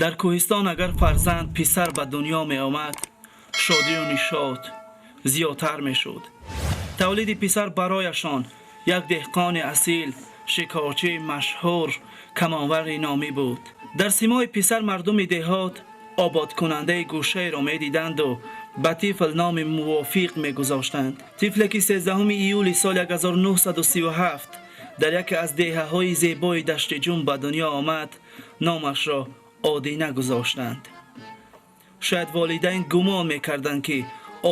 Дар кӯҳистон агар фарзанд писар ба дунё меомад, шодию нишот зиёдтар мешуд. Тавлиди писар барояшон як деҳқони асил, шикорчии машҳур, камонвари номӣ буд. Дар симои писар мардуми деҳот ободкунандаи гӯшаеро медиданду ба тифл номи мувофиқ мегузоштанд. Тифле ки 13 июли соли 1937 дар яке аз деҳаҳои зебои Даштиҷум ба дунё омад, номашро Одина гузоштанд. Шояд волидайн гумон мекарданд, ки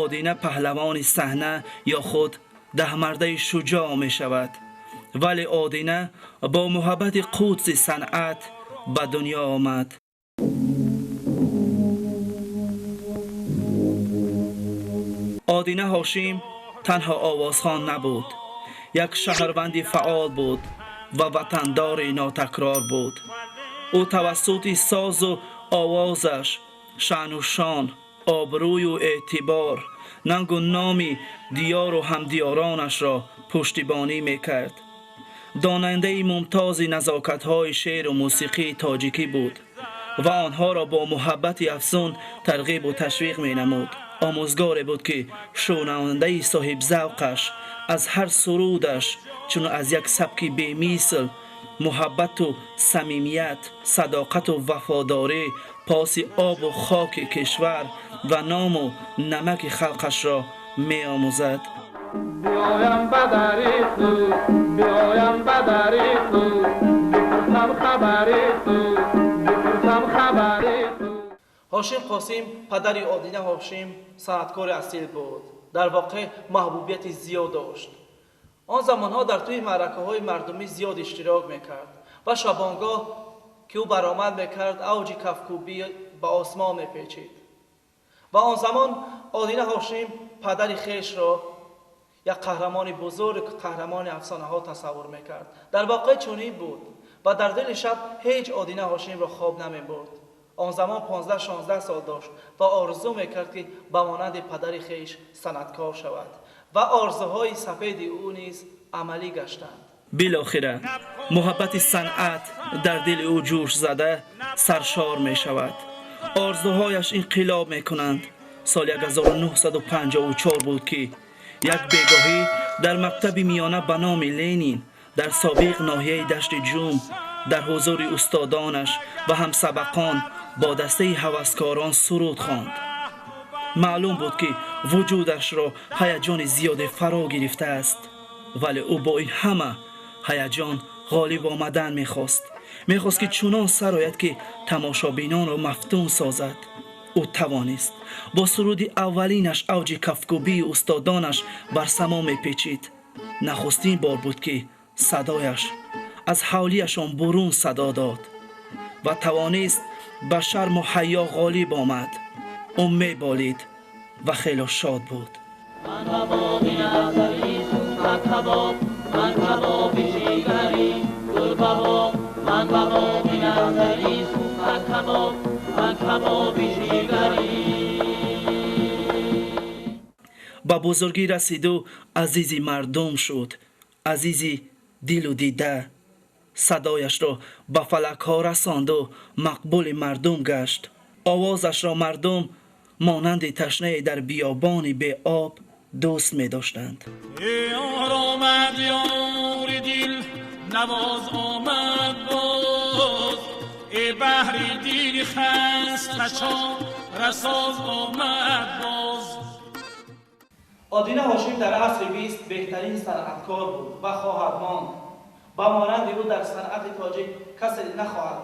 Одина паҳлавони саҳна ё худ даҳмардаи шуҷоъ мешавад, вале Одина бо муҳаббати қудси санъат ба дунё омад. Одина Ҳошим танҳо овозхон набуд, як шаҳрванди фаъол буд ва ватандори нотакрор буд. Ӯ тавассути созу овозаш шаъну шон, обрӯю эътибор, нангу номи диёру ҳамдиёронашро пуштибонӣ мекард. Донандаи мумтози назокатҳои шеъру мусиқии тоҷикӣ буд ва онҳоро бо муҳаббати афзун тарғибу ташвиқ менамуд. Омӯзгоре буд, ки шунавандаи соҳибзавқаш аз ҳар сурудаш чун аз як сабки бемисл муҳаббату самимият, садоқату вафодорӣ, поси обу хоки кишвар ва ному намаки халқашро меомӯзад. Биёям ба дари ту, биёям ба дари ту, бипурсам хабари ту, бипурсам хабари ту. Ҳошим Қосим, падари Одина Ҳошим, санъаткори асил буд. Дар воқеъ маҳбубияти зиёд дошт. Он замонҳо дар тӯи маъракаҳои мардумӣ зиёд иштирок мекард ва шабонгоҳ ки ӯ баромад мекард, авҷи кафкӯбӣ ба осмон мепечид. Ва он замон Одина Ҳошим падари хешро як қаҳрамони бузург, қаҳрамони афсонаҳо тасаввур мекард. Дар воқеъ чунин буд ва дар дили шаб ҳеҷ Одина Ҳошимро хоб намебурд. Он замон 15-16 сол дошт ва орзу мекард, ки ба монанди падари хеш санъаткор шавад ва орзуҳои сафеди ӯ низ амалӣ гаштанд. Билохира муҳаббати санъат дар дили ӯ ҷӯш зада саршор мешавад, орзуҳояш инқилоб мекунанд. Соли 1954 буд, ки як бегоҳӣ дар мактаби миёна ба номи Ленин дар собиқ ноҳияи Дашти Ҷум дар ҳузури устодонаш ва ҳамсабақон бо дастаи ҳаваскорон суруд хонд. Маълум буд, ки вуҷудашро ҳаяҷони зиёде фаро гирифтааст, вале ӯ бо ин ҳама ҳаяҷон ғолиб омадан мехост. Мехост, ки чунон сарояд, ки тамошобинонро мафтун созад. Ӯ тавонист. Бо суруди аввалинаш авҷи кафкӯбии устодонаш бар само мепечид. Нахустин бор буд, ки садояш аз ҳавлияшон бурун садо дод ва тавонист ба шарму ҳаё ғолиб омад. Ӯ меболид ва хело шод буд. Ман кабоби назари сӯхта кабоб, ман кабоби ҷигари гулбабоб, ман кабоби назари сӯхта кабоб, ман кабоби ҷигари. Ба бузургӣ расиду азизи мардум шуд, азизи дилу дида. Садояшро ба фалакҳо расонду мақбули мардум гашт. Овозашро мардум монанди ташнае дар биёбони беоб дӯст медоштанд. Ёр омад, ёри дил навоз омад боз, э баҳри дили хаста чорасоз омад боз. Одина Ҳошим дар асри 20 беҳтарин санъаткор буд ва хоҳад монд. Ба монанди ӯ дар санъати тоҷик касе нахоҳад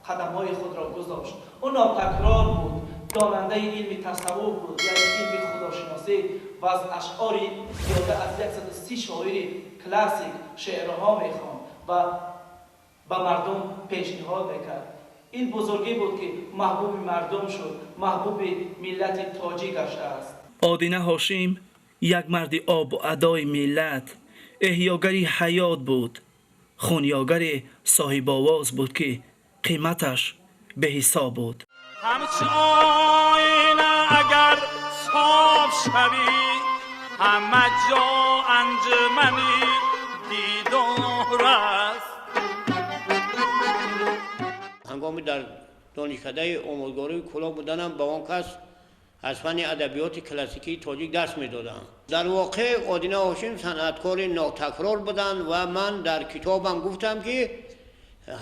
қадамҳои худро гузошт. Ӯ нотакрор буд, донандаи илми тасаввуф буд, яъне илми худошиносӣ, ва аз ашъори зиёда аз 130 шоири классик шеърҳо мехонд ва ба мардум пешниҳод мекард. Ин бузургӣ буд, ки маҳбуби мардум шуд, маҳбуби миллати тоҷик гаштааст. Одина Ҳошим як марди обу адои миллат, эҳёгари ҳаёт буд, хунёгари соҳибовоз буд, ки қиматаш беҳисоб буд. Ҳамчу оина агар соф шавӣ, ҳама ҷо анҷумани дидор аст. Ҳангоми дар Донишкадаи омӯзгории Кӯлоб буданам, ба он кас аз фанни адабиёти классикии тоҷик дарс медодам. Дар воқеъ Одина Ҳошим санъаткори нотакрор буданд ва ман дар китобам гуфтам, ки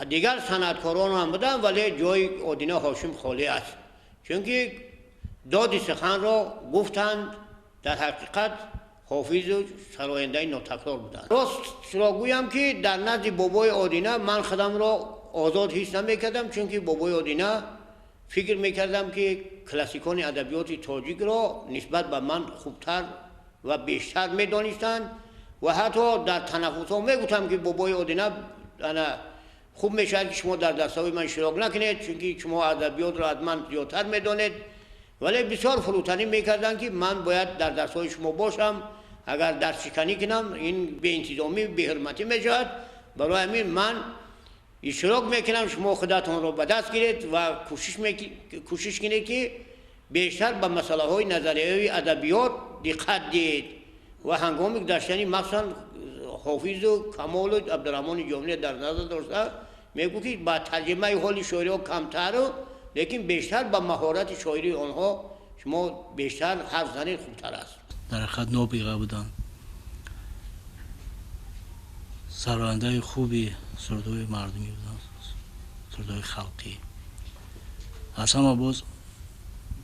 дигар санъаткорон ҳам буданд, вале ҷои Одина Ҳошим холӣ аст, чунки доди суханро гуфтанд. Дар ҳақиқат ҳофизу сарояндаи нотакрор буданд. Ростро гӯям, ки дар назди бобои Одина ман худамро озод ҳис намекардам, чунки бобои Одина фикр мекардам, ки классикони адабиёти тоҷикро нисбат ба ман хубтар ва бештар медонистанд ва ҳатто дар танаффусҳо мегуфтам, ки бобои Одина, ана хуб мешавад, ки шумо дар дарсҳои ман иштирок накунед, чунки шумо адабиётро аз ман зиёдтар медонед. Вале бисёр фурӯтанӣ мекарданд, ки ман бояд дар дарсҳои шумо бошам, агар дарсшиканӣ кунам, ин беинтизомӣ, беҳурматӣ мешавад. Барои ҳамин ман иштирок мекунам, шумо худатонро ба даст гиред ва кӯшиш кунед, ки бештар ба масъалаҳои назариявии адабиёт диққат диҳед ва ҳангоми гузаштани махсусан Ҳофизу Камолу Абдураҳмони Ҷомӣ дар назар дошта мегӯ, ки ба тарҷимаи ҳоли шоириҳо камтару, лекин бештар ба маҳорати шоирии онҳо шумо бештар ҳарф занед, хубтар аст. Дар ҳақиқат нобиға буданд, сарояндаи хуби сурудҳои мардумӣ буданд, сурудҳои халқӣ. Аз ҳама боз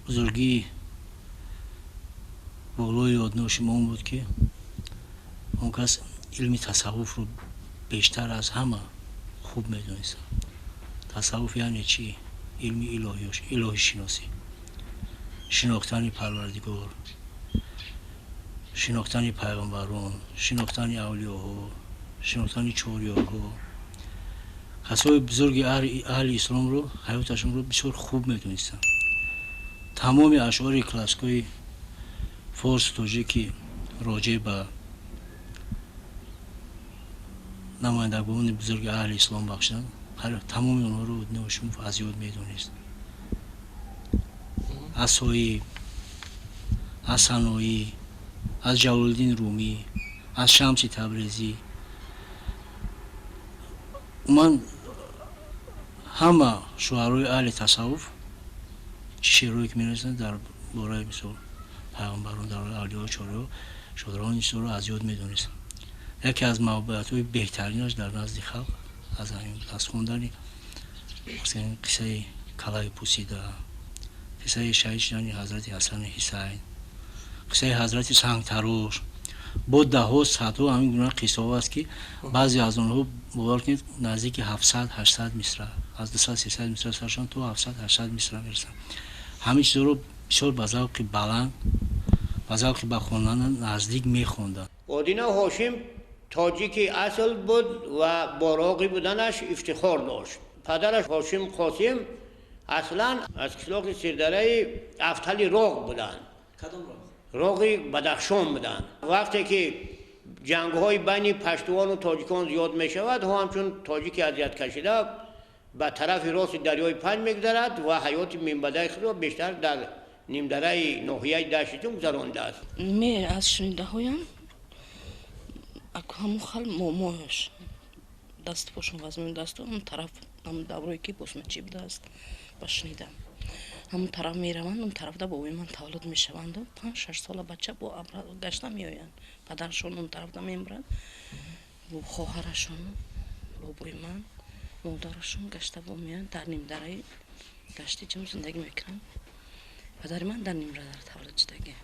бузургии болои ёдноши мо он буд, ки он кас илми тасаввуфро бештар аз ҳама хуб медонистанд. Тасаввуф яъне чӣ? Илми илоҳишиносӣ, шинохтани Парвардигор, шинохтани пайғамбарон, шинохтани авлиёҳо, шинохтани чорёрҳо. Касои бузурги аҳли исломро, ҳаёташонро бисёр хуб медонистанд. Тамоми ашъори классикои форсу тоҷики роҷеъ ба намояндагони бузурги аҳли ислом бахшиданд, тамоми онҳоро Одина Ҳошимов аз ёд медонист. Аз Соиб, аз Саноӣ, аз Ҷалолиддин Румӣ, аз Шамси Табрезӣ, умуман ҳама шуарои аҳли тасаввуф, чӣ шеърҳое ки менависанд дар бораи, мисол, пайғамбарон, дар бораи авлиё, чорё, шодравон, ин чизҳоро аз ёд медонист. Яке аз маҳбубиятҳои беҳтаринаш дар назди халқ аз ҳамин буд, аз хондани қиссаи калаи пусида, қиссаи шаҳид шудани ҳазрати Ҳасани Ҳусайн, қиссаи ҳазрати Сангтарош, бо даҳҳо, садҳо ҳамин гуна қиссаҳо аст, ки баъзе аз онҳо, бовар кунед, наздики 700, 800 мисра, аз 200, 300 мисра саршон то 700, 800 мисра мерасанд. Ҳамин чизҳоро бисёр ба завқи баланд, ба завқи ба хондан наздик мехонданд. Одина Ҳошим тоҷики асл буд ва бо роғӣ буданаш ифтихор дошт. Падараш Ҳошим Қосим аслан аз қишлоқи Сирдараи Афтали Роғ буданд. Кадом роғ? Роғи Бадахшон буданд. Вақте ки ҷангҳои байни паштувону тоҷикон зиёд мешавад, ҳо ҳамчун тоҷики азияткашида ба тарафи рости дарёи Панҷ мегузарад ва ҳаёти минбаъдаи худро бештар дар нимдараи ноҳияи Дашти Ҷум гузаронидааст. Ме аз шунидаҳоям, ҳамун хал момояш дасту пошон вазмин дасту ҳамун тараф, ҳамун даврое ки босмачӣ будааст, ба шунидам, ҳамун тараф мераванд, он тарафда бобои ман таваллуд мешаванду 5-6 сола бача бо гашта меоянд. Падарашон он тарафда мемирад, бо хоҳарашон, бобои ман, модарашон гашта бо меоянд, дар нимдараи Дашти Ҷум зиндагӣ мекунанд. Падари ман дар нимдара таваллуд шудагӣ.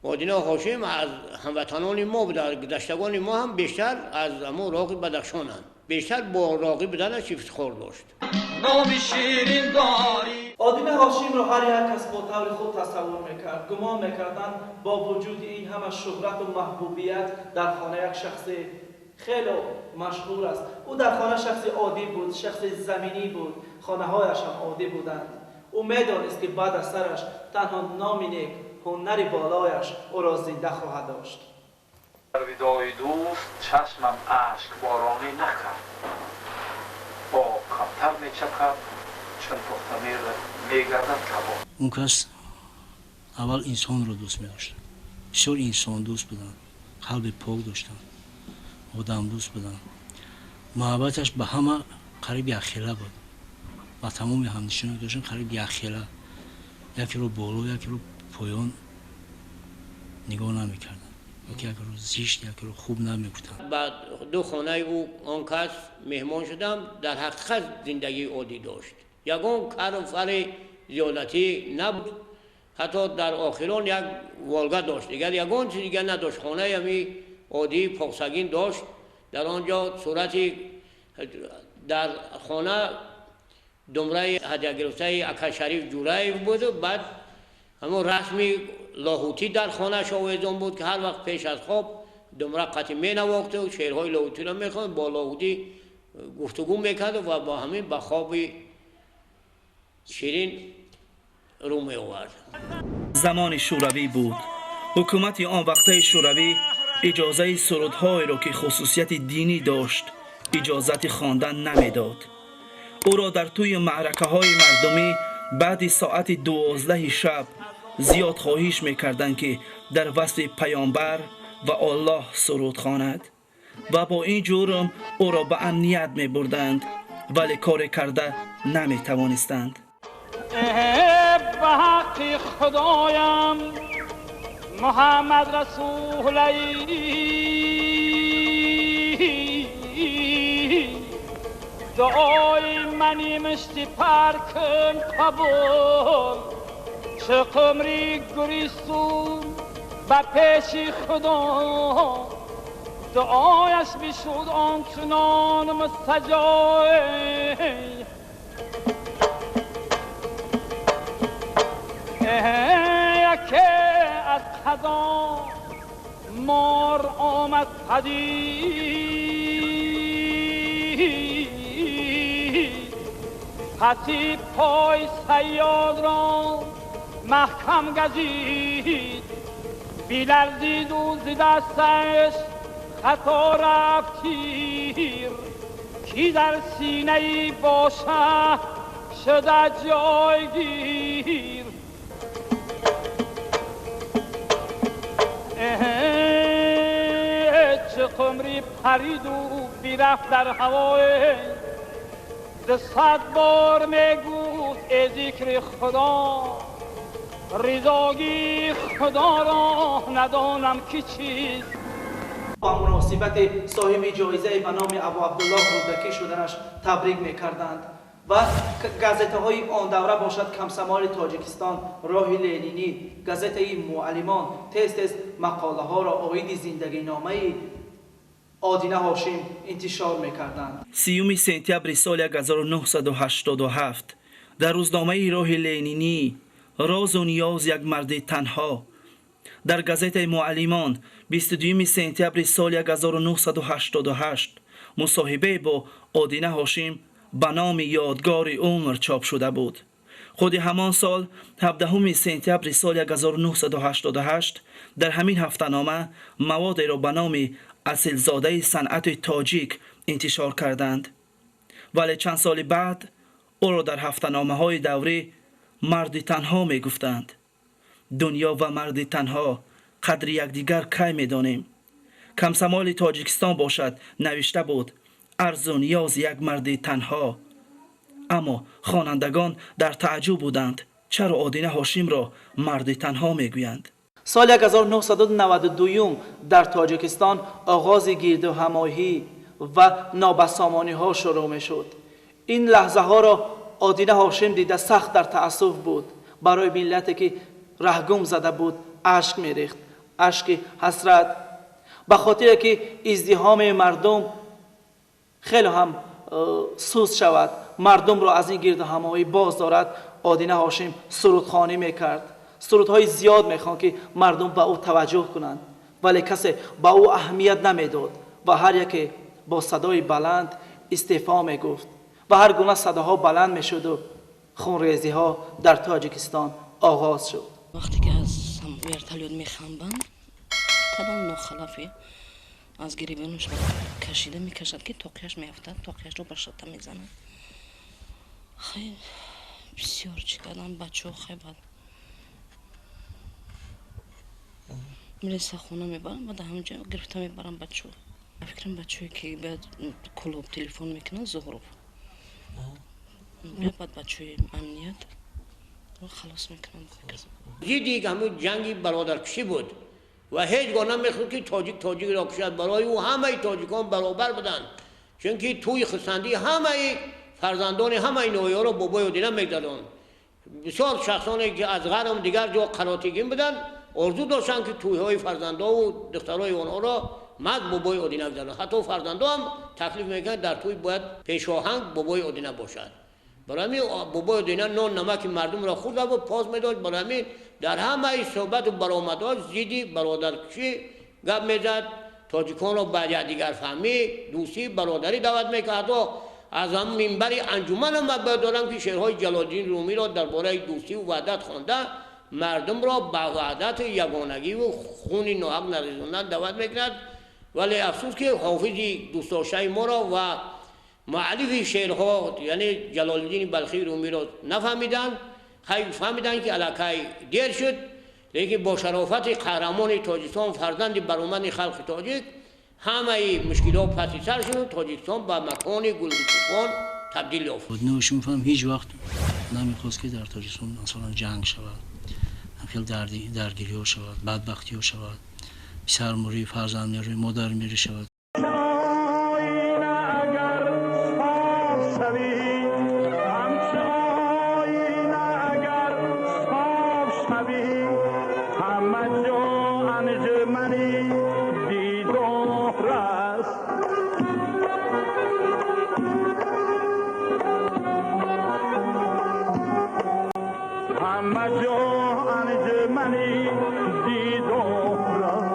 Одина Ҳошим аз ҳамватанони мо буда, гузаштагони мо ҳам бештар аз ҳамон роғи Бадахшонанд. Бештар бо роғӣ буданаш ифтихор дошт. Номи ширин дорӣ. Одина Ҳошимро ҳар як кас бо таври худ тасаввур мекард. Гумон мекарданд, бо вуҷуди ин ҳама шӯҳрату маҳбубият дар хона як шахси хеле машҳур аст. Ӯ дар хона шахси оддӣ буд, шахси заминӣ буд, хонаҳояш ҳам оддӣ буданд. Ӯ медонист, ки баъд аз сараш танҳо номи нек, ҳунари болояш ӯро зинда хоҳад дошт. Дар видои дӯст чашмам ашкборонӣ накард, об камтар мечакад, чун пухта мегардад кабоб. Он кас аввал инсонро дӯст медошт, бисёр инсондӯст буданд, қалби пок доштанд, одамдӯст буданд. Муҳаббаташ ба ҳама қариб якхела буд. Ба тамоми ҳамнишинон доштем қариб якхела, якеро боло, якеро поён нигоҳ намекарданд, якеро зишт, якеро хуб намегуфтанд. Ба ду хонаи ӯ он кас меҳмон шудам. Дар ҳақиқат зиндагии оддӣ дошт, ягон кару фари зиёдатӣ набуд. Ҳатто дар охирон як Волга дошт, дигар ягон чиз дигар надошт. Хонаи ҳами оддии поксагин дошт. Дар он ҷо сурати дар хона думраи ҳадягирифтаи Акашариф Ҷураев буд. Баъд ҳамон расми Лоҳутӣ дар хонааш овезон буд, ки ҳар вақт пеш аз хоб думра қатъи менавохту шеърҳои Лоҳутиро мехонд, бо Лоҳутӣ гуфтугӯ мекард ва бо ҳамин ба хоби ширин рӯ меовард. Замони шӯравӣ буд. Ҳукумати он вақтаи шӯравӣ иҷозаи сурудҳоеро, ки хусусияти динӣ дошт, иҷозати хондан намедод. Ӯро дар тӯи маъракаҳои мардумӣ баъди соати 12 шаб зиёд хоҳиш мекарданд, ки дар васфи паёмбар ва Аллоҳ суруд хонад ва бо ин ҷурм ӯро ба амният мебурданд, вале коре карда наметавонистанд. Ба ҳаққи Худоям Муҳаммад Расулай, дуои мани мишти пар кун қабул, чӣ қумри гуристун ба пеши Худо, дуояш бишуд ончунон мустаҷоб. Яке аз қазо мор омад падид, паси пой саёдро маҳкам газид, биларзиду зи дасташ хато рафт тир, ки дар синаи боша шуда ҷойгир. Чӣ қумри париду бирафт дар ҳавое, 200 бор мегуфт э зикри Худо, ризогии Худоро надонам ки чиз. Ба муносибати соҳиби ҷоизаи ба номи Абу Абдуллоҳ Рӯдакӣ шуданаш табрик мекарданд ва газетаҳои он давра бошад Комсомоли Тоҷикистон, Роҳи Ленинӣ, газетаи Муаллимон тез-тез мақолаҳоро оиди зиндагиномаи Одина Ҳошим интишор мекарданд. 30 сентябри соли 1987 дар рӯзномаи Роҳи Ленинӣ розу ниёз як марди танҳо, дар газетаи Муаллимон 22 сентябри соли 1988 мусоҳибае бо Одина Ҳошим ба номи Ёдгори умр чоп шуда буд. Худи ҳамон сол 17 сентябри соли 1988 дар ҳамин ҳафтанома маводеро ба номи Асилзодаи санъати тоҷик интишор карданд, вале чанд соли баъд ӯро дар ҳафтаномаҳои даврӣ марди танҳо мегуфтанд. Дунё ва марди танҳо қадри якдигар кай медонем? Комсомоли Тоҷикистон бошад навишта буд арзу ниёз як марди танҳо. Аммо хонандагон дар тааҷҷуб буданд, чаро Одина Ҳошимро марди танҳо мегӯянд. Соли 1992 дар Тоҷикистон оғози гирдуҳамоҳӣ ва нобасомониҳо шурӯъ мешуд. Ин лаҳзаҳоро Одина Ҳошим дида сахт дар таассуф буд. Барои миллате ки раҳгум зада буд ашк мерехт, ашки ҳасрат, ба хотире ки издиҳоми мардум хеле ҳам сӯз шавад, мардумро аз ин гирдуҳамоҳӣ боз дорад. Одина Ҳошим сурудхонӣ мекард, сурудҳои зиёд мехонд, ки мардум ба ӯ таваҷҷӯҳ кунанд, вале касе ба ӯ аҳамият намедод ва ҳар яке бо садои баланд истеъфо мегуфт ва ҳар гуна садоҳо баланд мешуду хунрезиҳо дар Тоҷикистон оғоз шуд. Вақте ки аз вертолёт мехамбанд, кадом нохалафе аз гиребонаш кашида мекашад, ки тоқияш меафтад, тоқияшро ба шата мезанад. Хай бисёр чӣ кардам, бачаҳо хай баъд милиса хона мебарам, баъд ҳамҷо гирифта мебарам бачаҳо. Фикрам бачаҳое ки баъд клуб телефон мекунанд, Зуҳров. Баъд бачаҳои амният халос мекунанд. Зидди ҳамун ҷанги бародаркушӣ буд ва ҳеҷ гоҳ намехост, ки тоҷик тоҷикро кушад. Барои ӯ ҳамаи тоҷикон баробар буданд, чунки тӯи хурсандии ҳамаи фарзандони ҳамаи ноҳияро бобои Одина мегзаронд. Бисёр шахсоне, ки аз ғарм дигар ҷо қаротигин буданд, орзу доштанд, ки тӯйҳои фарзандову духтарои онҳоро мард бобои Одина гузаронад. Ҳатто фарзандо ҳам таклиф мекунанд, дар тӯй бояд пешоҳанг бобои Одина бошад. Барои ҳамин бобои Одина нон намаки мардумро хӯрда буд, пос медошт. Барои ҳамин дар ҳамаи суҳбату баромадҳо зидди бародаркушӣ гап мезад, тоҷиконро ба якдигарфаҳмӣ, дӯстӣ, бародарӣ даъват мекард. Ҳатто аз ҳамн минбари анҷуманам ман бояд дорам, ки шеърҳои Ҷалолиддини Румиро дар бораи дӯстиву ваҳдат хонда, мардумро ба ваҳдату ягонагиву хуни ноҳақ нарезондан даъват мекунад. Вале афсӯс, ки ҳофизи дӯстдоштаи моро ва муаллифи шеърҳо, яъне Ҷалолиддини Балхии Румиро нафаҳмиданд. Хай, фаҳмиданд, ки аллакай дер шуд, лекин бо шарофати қаҳрамони Тоҷикистон, фарзанди баромади халқи тоҷик, ҳамаи мушкилҳо паси сар шуд, Тоҷикистон ба макони гулгутуфон табдил ёфт. Одина Ҳошимов ҳам ҳеҷ вақт намехост, ки дар Тоҷикистон масалан ҷанг шавад, хел даргириҳо шавад, бадбахтиҳо шавад, писар мурӣ, фарзанд мурӣ, модар мурӣ шавад. Оина агар соф шавӣ, ҳамчу оина агар соф шавӣ, ҳама ҷо анҷумани дидор аст. Ҳама ҷо анҷумани дидор аст.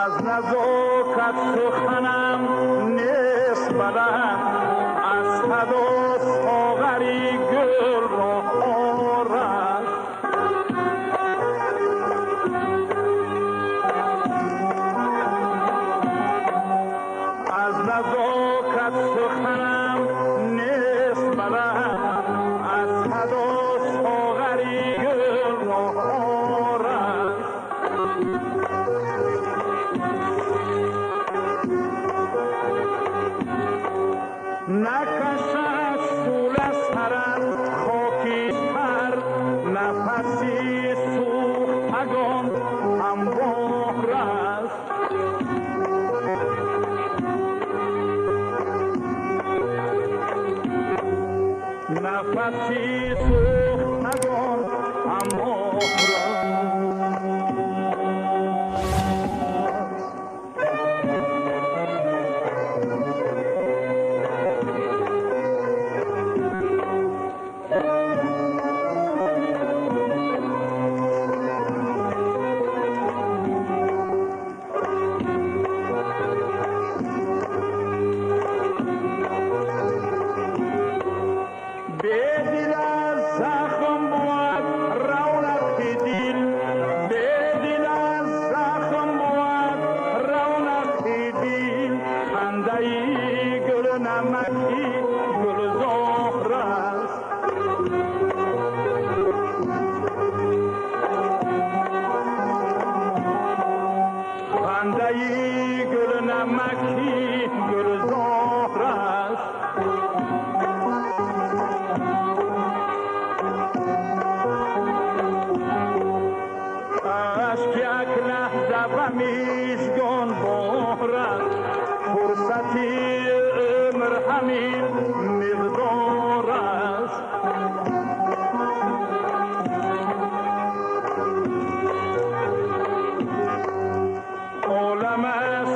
Аз назокат суханам нест баланд, аз садо соғари гулро орад. Аз назокат суханам нест баланд, аз садо соғари гулро орад. Накашад сӯла сарат хоки сар, нафаси сӯхтагон ҳамвор аст. Нафаси сӯхтагон ҳамвор аст. Бедил аз захм буд равнақи дил, бедил аз захм буд равнақи дил, хандаи гулнамаки гулзор аст. Хандаи гулнамаки гулзор аст. Ашк як лаҳза ба мижгон борад, фурсати умр ҳамин миқдор аст. Олам аз